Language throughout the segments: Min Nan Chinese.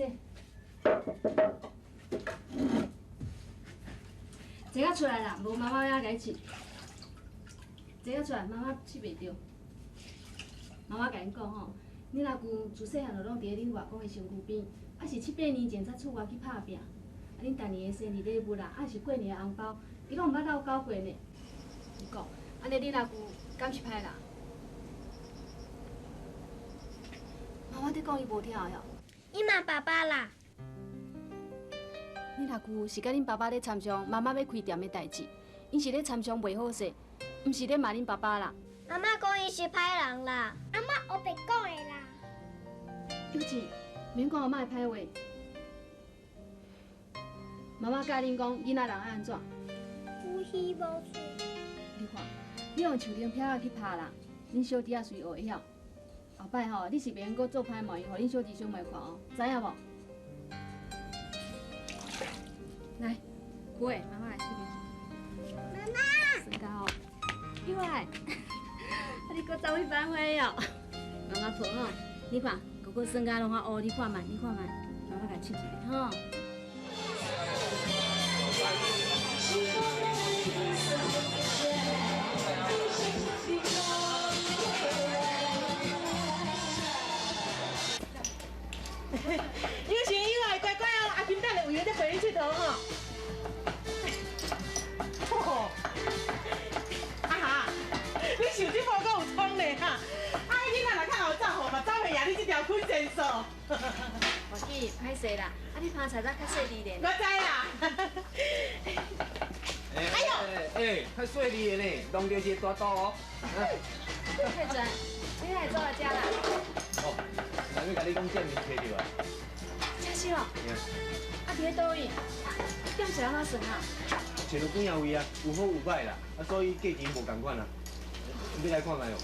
洗。坐较出来啦，无妈妈要共你拭。坐较出来，妈妈拭袂著。妈妈共恁讲吼，恁阿舅自细汉就拢伫咧恁外公的身躯边，啊是七八年前才出外去拍拚。啊，恁逐年的生日礼物啦，啊是过年的红包，伊拢毋捌落交过呢。你讲，按呢恁阿舅敢是歹人？妈妈伫讲伊无听的哦。伊骂爸爸啦。恁阿舅是佮恁爸爸咧参商妈妈欲开店的代志，𪜶是咧参商袂好势，毋是咧骂恁爸爸啦。阿嬷讲伊是歹人啦。阿嬷乌白讲的啦。幼稚，免讲阿嬷的歹话。妈妈教恁讲，囡仔人爱按怎？有鱼无喙。你看，你用树顶撇仔去拍啦，恁小弟仔随学会晓。后摆吼，你是袂用阁做歹模样，予恁小弟小妹看哦，知影无？来，苦的，妈妈来试你。妈妈。酸糕哦，意外，啊你阁走去反悔哦？妈妈抱吼，你看，哥哥酸糕拢较乌，你看觅，你看觅，妈妈共试一下吼。有情有爱，乖乖哦！阿金等下有闲再陪你𨑨迌吼。哦，阿哈，你想这波阁有创咧哈？啊，囡仔若较后走吼，嘛走袂赢你这条困线索。无紧，歹势啦，啊你拍菜才较细腻咧。我知啦。哎呦，哎，较细腻的呢，弄著是大刀哦。太专，你哪会走来遮啦？哦，人欲共你讲见面揣著啊。真是哦。啊，伫咧佗位？店是按怎算啊？揣著几仔位啊，有好有歹啦，啊，所以价钱无仝款啊。你欲来看觅哦？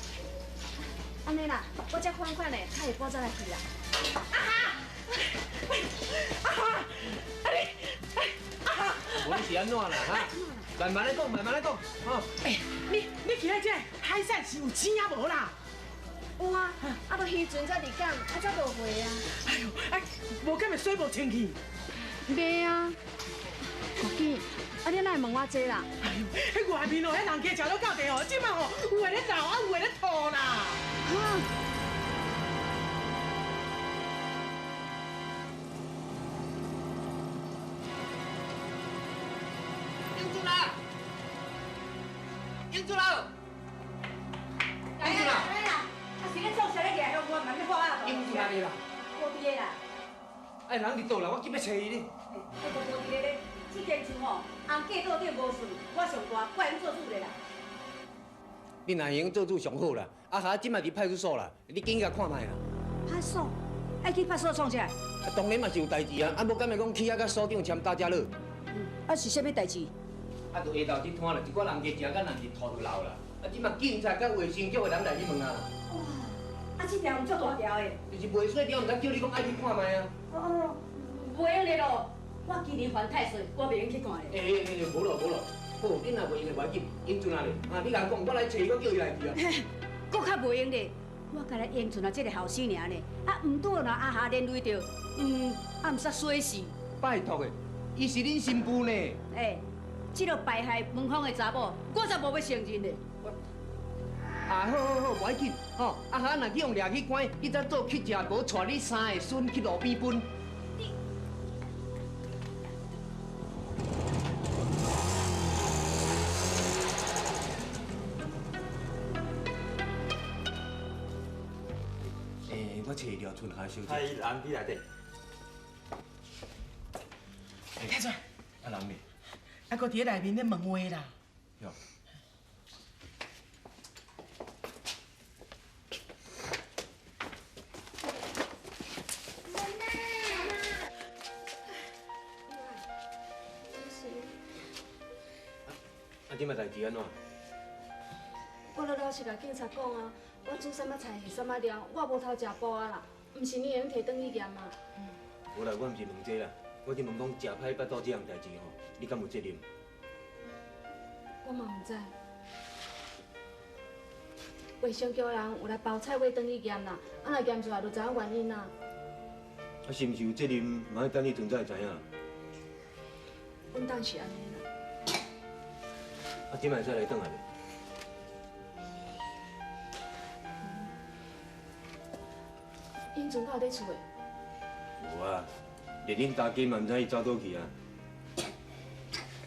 按呢啦，我这款款的，较下晡才来去啦。阿哈，阿哈，啊你，阿哈。无你是按怎啦哈？慢慢来讲，慢慢来讲，吼。欸，你去彼这海产是有钱啊无啦？有啊，啊，都渔船才离港，啊才落货啊。哎呦，啊，无敢会水无清气？袂啊，国基，啊你哪会问我这啦？哎呦，彼外面哦，彼人家食了到地哦，这摆吼有的咧闹，啊有的咧吐啦。哈。英俊啊！英俊啊！英俊啊！来啦！啊是咧创啥咧？掠向我，嘛欲发啊！英俊啊啦！无伫个啦！哎，人伫佗啦？我急欲揣伊咧。哎，无伫个咧。这间厝吼，红过桌顶无顺，我上大，我会用做主咧啦。你若会用做主上好啦。阿霞这摆伫派出所啦，你紧共看觅啦。派出所？爱去派出所创啥？啊，当然嘛是有代志啊，啊无敢会讲去遐佮所长签大家乐。啊是啥物代志？啊，就下昼这摊啦，一寡人家食甲人是吐就流啦。啊，这摆警察佮卫生局的人来去问啊。哇，啊这条毋足大条的。就是袂细条，毋知叫你讲爱去看觅啊。哦哦，袂用的咯，我今年犯太岁，我袂用去看咧。欸欸欸，无咯无咯，好，恁若袂用的无要紧，英俊啊咧，啊，你共讲，我来揣伊，我叫伊来去啊。阁较袂用咧，我敢若英俊啊，这个后生尔呢，啊，毋拄若阿霞连累著，啊，毋煞衰死。拜托的，伊是恁新妇呢。欸，这个败害门风的查某，我才无欲承认咧。啊，好好好，无要紧，吼，阿霞若去予掠去关，你才做乞食，无带你三个孙去路边分。你。欸，我揣廖春霞小姐。哎，人伫内底。太子。啊，人呢？啊，阁伫咧内面咧问话啦。哟。妈妈。啊，这摆代志按怎？我都老实共警察讲啊，我煮啥物菜下啥物料，我无偷食补仔啦，毋是你会用提转去验啊？无啦，我毋是问这啦，我是问讲食歹腹肚这项代志吼，你敢有责任？我嘛毋知。卫生局的人有来包菜尾转去验啦，啊若验出来就知影原因啦。啊，是毋是有责任，嘛爱等伊转才会知影。阮当是按呢啦。啊，這擺會使來轉來袂？英俊敢有佇厝的？無啊，連恁大家嘛毋知伊走佗去啊。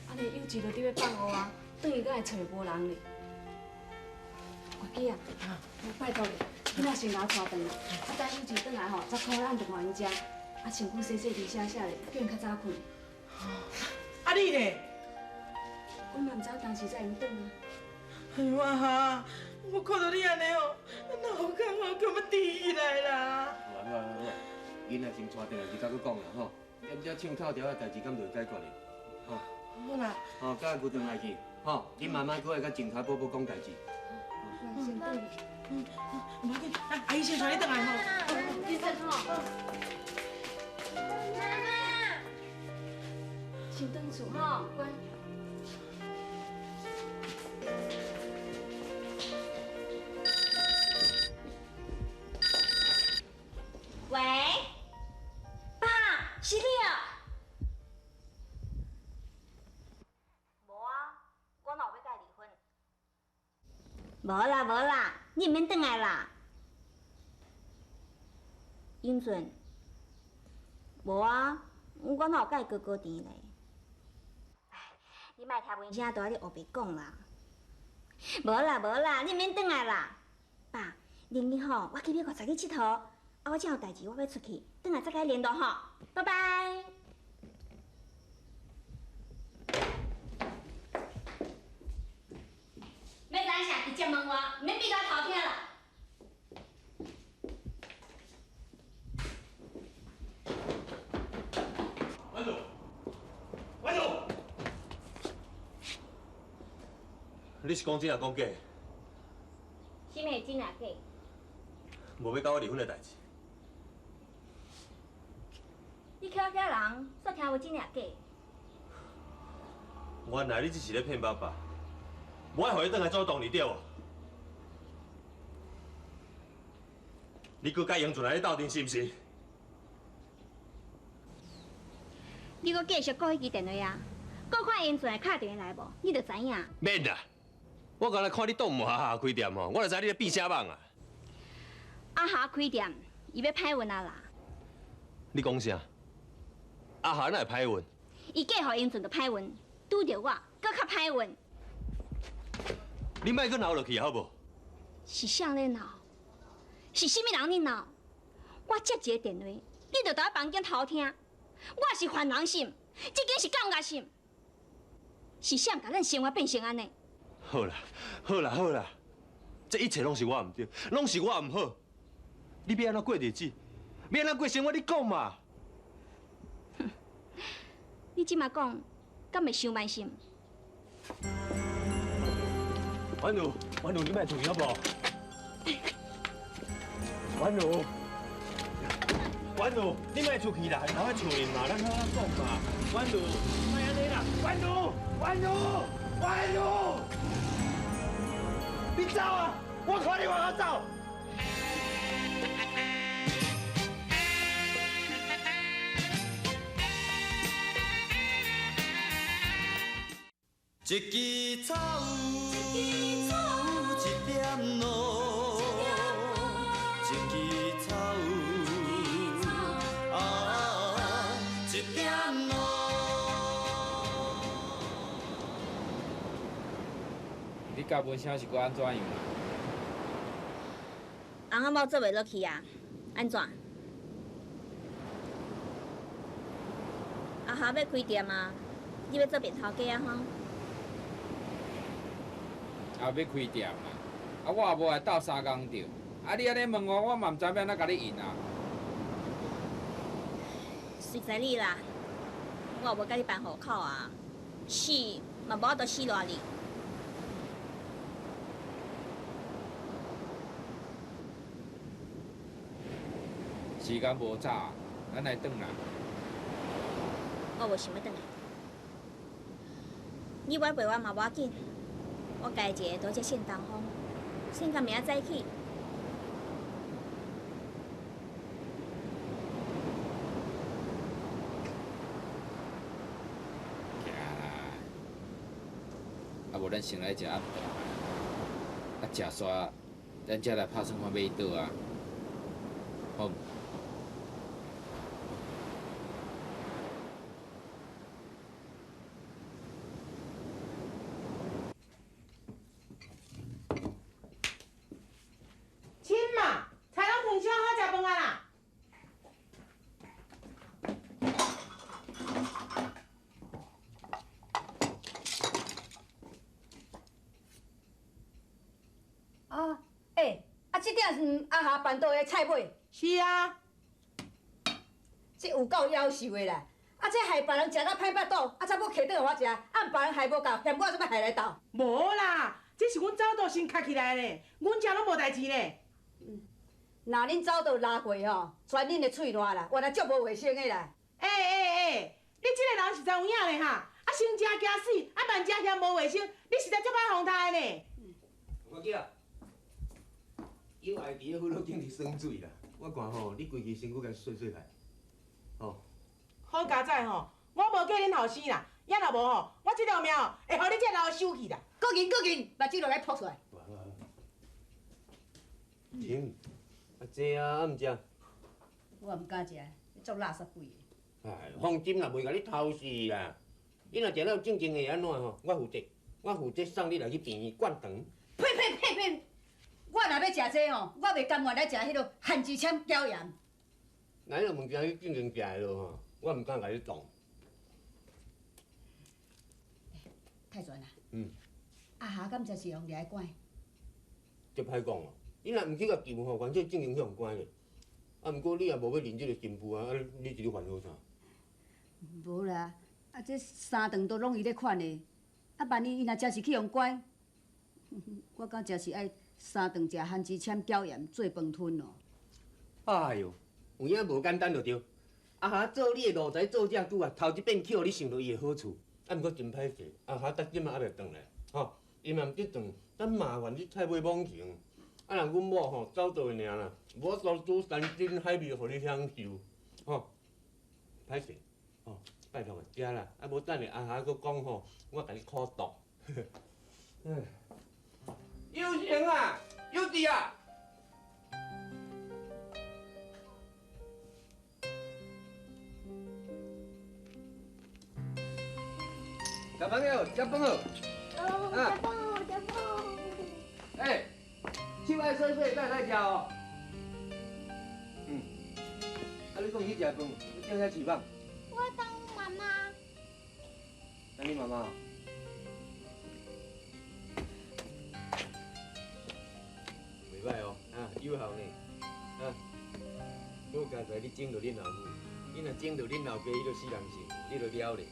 按呢幼稚就伫咧放學啊，轉去敢會揣無人咧。月姊啊，我拜託你，你若先共我帶轉來，啊等幼稚轉來吼，10箍咱就互𪜶食，啊身軀洗洗二寫寫咧，叫𪜶較早睏。啊你咧？阮嘛毋知影當時才會轉啊。哎呦阿霞，我看到你按呢哦，腦殼哦，叫欲甜起來啦。好啊好啊好啊，囡仔先帶轉來，就再閣講啦吼。踮遮唱透條的代誌，敢就會解決咧？吼。好啦。吼，甲牛轉來去，吼，恁媽媽閣會佮靜頭寶寶講代誌。先轉去。無要緊，阿姨先帶你轉來吼。你先吼。媽媽。先轉厝吼，乖。喂，爸，是你哦。無啊，我哪有欲佮伊離婚？無啦無啦，你毋免轉來啦。英俊，無啊，我哪有佮伊高高甜咧？你莫聽文聲都佇咧烏白講啦。無啦無啦，你毋免轉來啦。爸，明日吼，我去美國帶去𨑨迌，啊，我正有代誌，我欲出去，轉來再共你聯絡吼。拜拜。欲知啥，直接問我，毋免避我偷聽啦。婉如，婉如，你是講真抑講假？啥物真抑假？無欲佮我離婚的代誌。你巧巧人，煞聽無真抑假？原來你只是咧騙爸爸，無愛予伊轉來做當年對無？你閣佮英俊來咧鬥陣是毋是？你閣繼續顧彼支電話啊？閣看英俊會敲電話來無？你就知影。免啦，我剛才看你擋毋哈哈開店吼，我就知你咧變啥蠓啊！阿霞開店，伊欲歹運啊啦！你講啥？阿霞哪會歹運？伊嫁予英俊就歹運，拄著我閣較歹運。你莫閣鬧落去好無？是誰咧鬧？是啥物人咧鬧？我接一个電話，你就佇我房間偷聽。我是犯人心，這間是監獄心，是誰共咱生活變成按呢？好啦，好啦，好啦，這一切攏是我毋對，攏是我毋好。你欲按怎過日子？欲按怎過生活？你講嘛。你這馬講，敢會傷慢心？婉如，婉如，你莫出去好無？婉如，婉如，你莫出去啦，留喺厝裡嘛，咱好好講嘛。婉如，莫按呢啦，婉如，婉如，婉如，你走啊！我看你往哪走。一支草，一点露，一支草，啊，一点露。你佮文声是阁按怎样？翁仔某做袂落去啊，按怎？阿霞欲開店啊，你欲做便頭家啊吼？啊，欲開店啊！啊，我也無愛鬥相共著。啊，你按呢問我，我嘛毋知欲按怎共你應啊。隨在你啦，我也無共你辦戶口啊，死嘛無法度死賴你。時間無早，咱來轉啦。我無想欲轉來，你無愛陪我嘛無要緊。我家一个拄則姓東風，先到明仔早起。咱先来食暗顿，啊，食煞，咱才来拍算看欲去佗啊，好毋？亲嘛，菜拢烫烧好食饭啊啦！啊，欸，啊，这鼎是阿霞办桌的菜尾。是啊。这有够夭寿的啦！啊，这害别人食到歹腹肚，啊，才阁揢转予我食，啊，别人害无够，嫌我做欲害来斗。无啦，这是阮走道先卡起来的，阮食拢无代志呢。若恁走道拉过吼，全恁的喙烂啦，原来足无卫生的啦。欸欸欸，你这个人实在有影咧哈！啊，先食惊死，啊，慢食嫌无卫生，你实在足歹风杀的呢。我叫，有爱伫咧葫芦顶伫耍水啦。我看吼，你规支身躯共洗洗来，吼。好佳哉吼，我无叫恁后生啦，也若无吼，我这条命吼会予你这老收去啦。阁硬阁硬，目睭落来噗出来。停，啊这啊，啊毋食。我毋敢食，足垃圾鬼的。哎，放心啦，袂共你偷死啦。你若食了正经会按怎吼？我负责，我负责送你来去病院灌肠。呸呸呸呸！我若欲食这吼，我袂甘愿来食彼落番薯签椒盐。那彼落物件你正经食的落吼，我毋敢共你动。泰全啊，嗯。阿霞敢真是予掠来关？足歹讲哦，你若毋去共救吼，原说正经去予关咧。啊，毋过你也无欲认这个新妇啊，啊，你是咧烦恼啥？无啦，啊，这三顿都拢伊咧款的，啊，万一伊若真是去予关，我敢真是爱三顿食番薯签椒盐做饭吞咯。哎哟，有影无简单就对。阿霞做你的奴才做遮久啊，头一遍去予你想著伊的好处，啊，毋过真歹势，阿霞到这马犹未转来，吼，伊嘛毋得转，等麻烦你菜尾罔成。啊，若阮某吼走倒尔啦，无法度煮山珍海味予你享受，吼，歹势，吼，拜托食啦，啊无等下阿霞阁讲吼，我共你苦毒。有成啊，有志啊！小朋友，食饭好。哦，食饭好，食饭好。欸，手爱洗洗，才会使食哦。嗯。啊，你讲去食饭，你踮遐饲蠓？我等妈妈。等你妈妈。袂歹哦，啊，有效呢，啊，好佳哉，你种著恁老母，你若种著恁老爸，彼个死人性，你就了咧。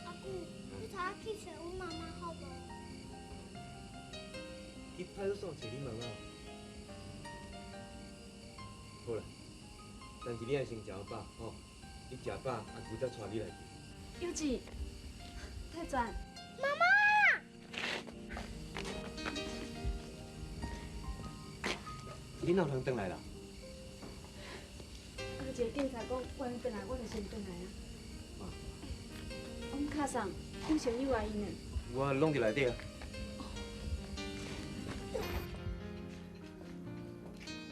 阿舅，你带我去揣阮妈妈好无？去派出所揣你妈妈。好啦，但是你爱先食饱吼，你食饱，阿舅才带你来去。有志，泰全，妈妈。你哪有通转来啦？啊，一个警察讲我用转来，我就先转来啊。阮卡送，有成有爱因的。我拢伫内底啊。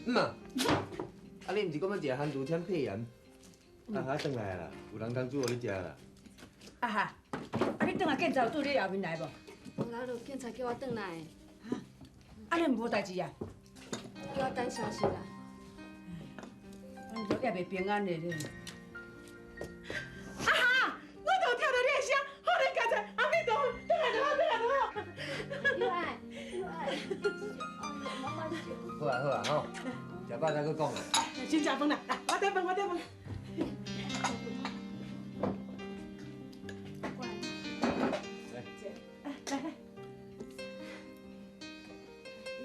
嗯啊，啊你毋是讲欲食番薯签配盐？阿霞转来啦，有人通煮予你食啦。阿霞，啊你转来警察有对你后面来无？无啦，就警察叫我转来。哈？啊你无代志啊？叫我等消息啦。咱都也袂平安的咧。阿霞，我都听著你的声，好你佳哉，阿弥陀佛，转来就好，转来就好。有爱，有爱，妈妈笑。好啊好啊吼，食饱再阁讲啦。先食饭啦，来，我缀饭，我缀饭。过来。来。来来。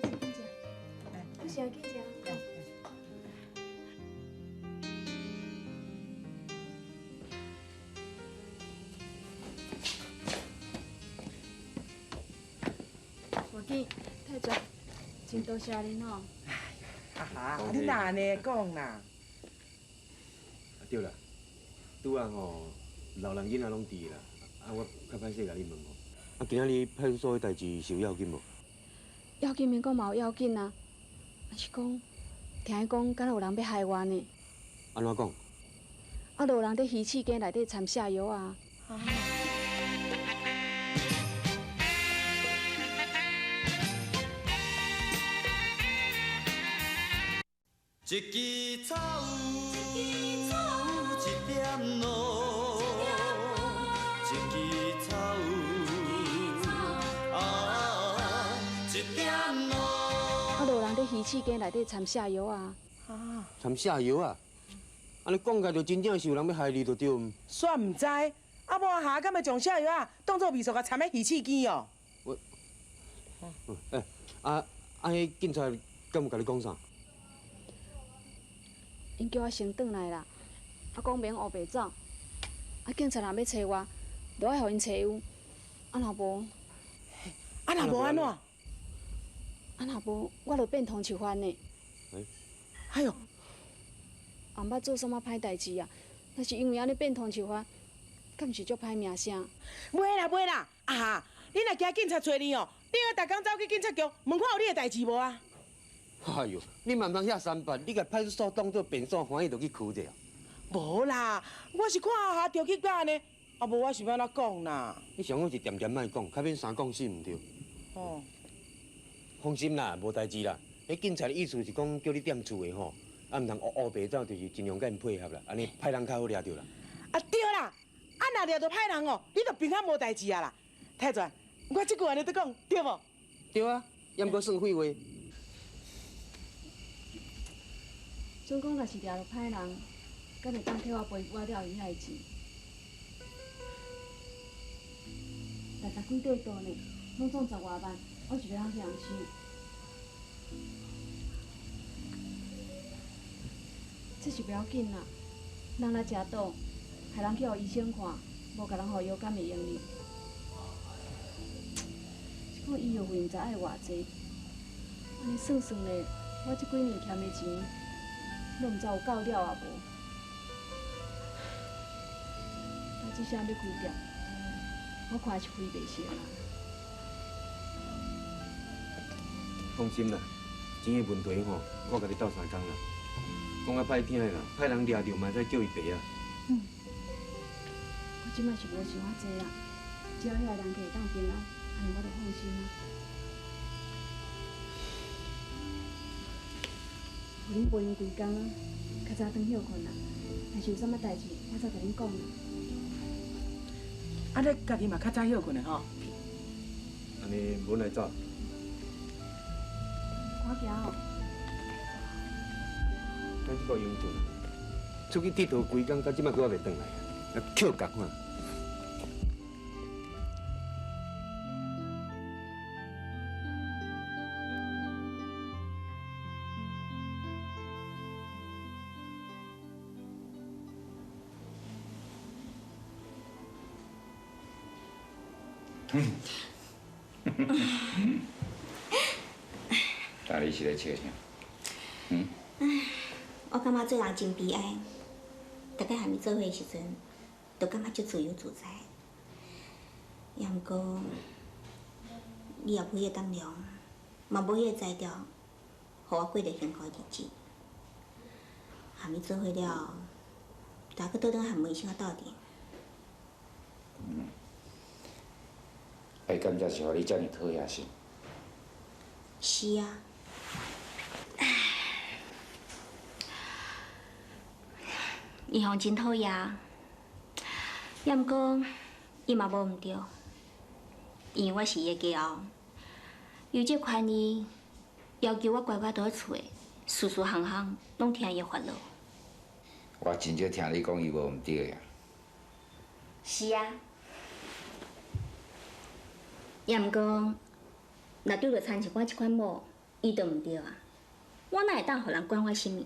你紧食，你先紧食。我见太全，真多谢恁哦。阿霞，你哪按呢讲啦？啊对啦，拄仔吼，老人囡仔拢伫啦，啊我较歹势共你问吼，啊，今仔日派出所彼代志是有要紧无？要紧免讲嘛有要紧啊，啊是讲，听伊讲，敢若有人欲害我呢。按怎讲？啊，就有人伫鱼翅羹内底掺泻药啊。一支草，一点露，一支草，啊，一点露。啊，就有人伫鱼翅羹内底掺泻药啊。啊！掺泻药啊？按呢讲起来，就真正是有人欲害你，就对毋？煞毋知，啊无阿霞敢会将泻药仔当做味素共掺佇鱼翅羹哦？我，欸，啊，彼警察敢有共你讲啥？𪜶叫我先转来啦，啊讲免乌白走，啊警察若欲揣我，就爱予𪜶揣有，啊若无，啊若无按怎？啊若无，我就变通缉犯呢。哎哟，也毋捌做啥物歹代志啊，若是因为按呢变通缉犯，敢毋是足歹名声？袂啦袂啦，阿霞，你若惊警察揣你哦，你爱逐工走去警察局问看有你的代志无啊？哎哟，你嘛毋通遐三八，你共派出所当做便所，欢喜就去衢者啊？无啦，我是看阿霞著急甲按呢，啊无我是欲按怎讲啦？你上好是恬恬莫讲，较免三讲四毋对。哦。放心啦，无代志啦。彼警察的意思是讲叫你踮厝的吼，啊毋通乌乌白走，就是尽量共𪜶配合啦，按呢歹人较好掠著啦。啊对啦，啊若掠著歹人哦，你就平安无代志啊啦。泰全，我这句按呢咧讲对无？对啊，也毋过算废话。准讲若是掠著歹人，敢会当替我赔我了𪜶遐个钱？60几块刀呢，拢总10外万，我是袂晓去人收。这是袂要紧啦，人来食毒，害人去予医生看，无共人予药敢会用哩？是讲医药费毋知爱偌济，按呢算算咧，我这几年欠的钱，拢毋知有够了也无。啊，这下欲开店，我看是开袂成啊。放心啦，钱的问题吼，我共你斗相共啦。讲较歹听的啦，歹人掠著嘛会使叫伊爸啊。嗯，我这摆是无想遐济啦，只要遐个人客会当平安，按呢我就放心啊。予恁陪𪜶规工啊，较早转歇睏啦。若是有啥物代志，我再共恁讲啦。啊，你家己嘛较早歇睏的吼？按呢，阮来走。我行哦。咱这个英俊，出去𨑨迌规工，到这摆阁犹未转来，啊，扣共款。啊，你是咧笑啥？嗯？我感觉做人真悲哀，逐摆和伊做伙的时阵，就感觉足自由自在。也毋过，你也无彼个胆量，嘛无彼个才调，予我过著幸福的日子。和伊做伙了，就阁倒转和梅生仔斗阵。嗯。伊敢才是予你遮尔讨厌是？是啊。伊予人真讨厌，也毋过伊嘛无毋对，因为我是伊的家后，有这权利要求我乖乖佇咧厝的，事事项项拢听伊的发落。我真少听你讲伊无毋对呀。是啊，也毋过，若拄著亲像我这款某，伊就毋对啊。我哪会当予人管我啥物？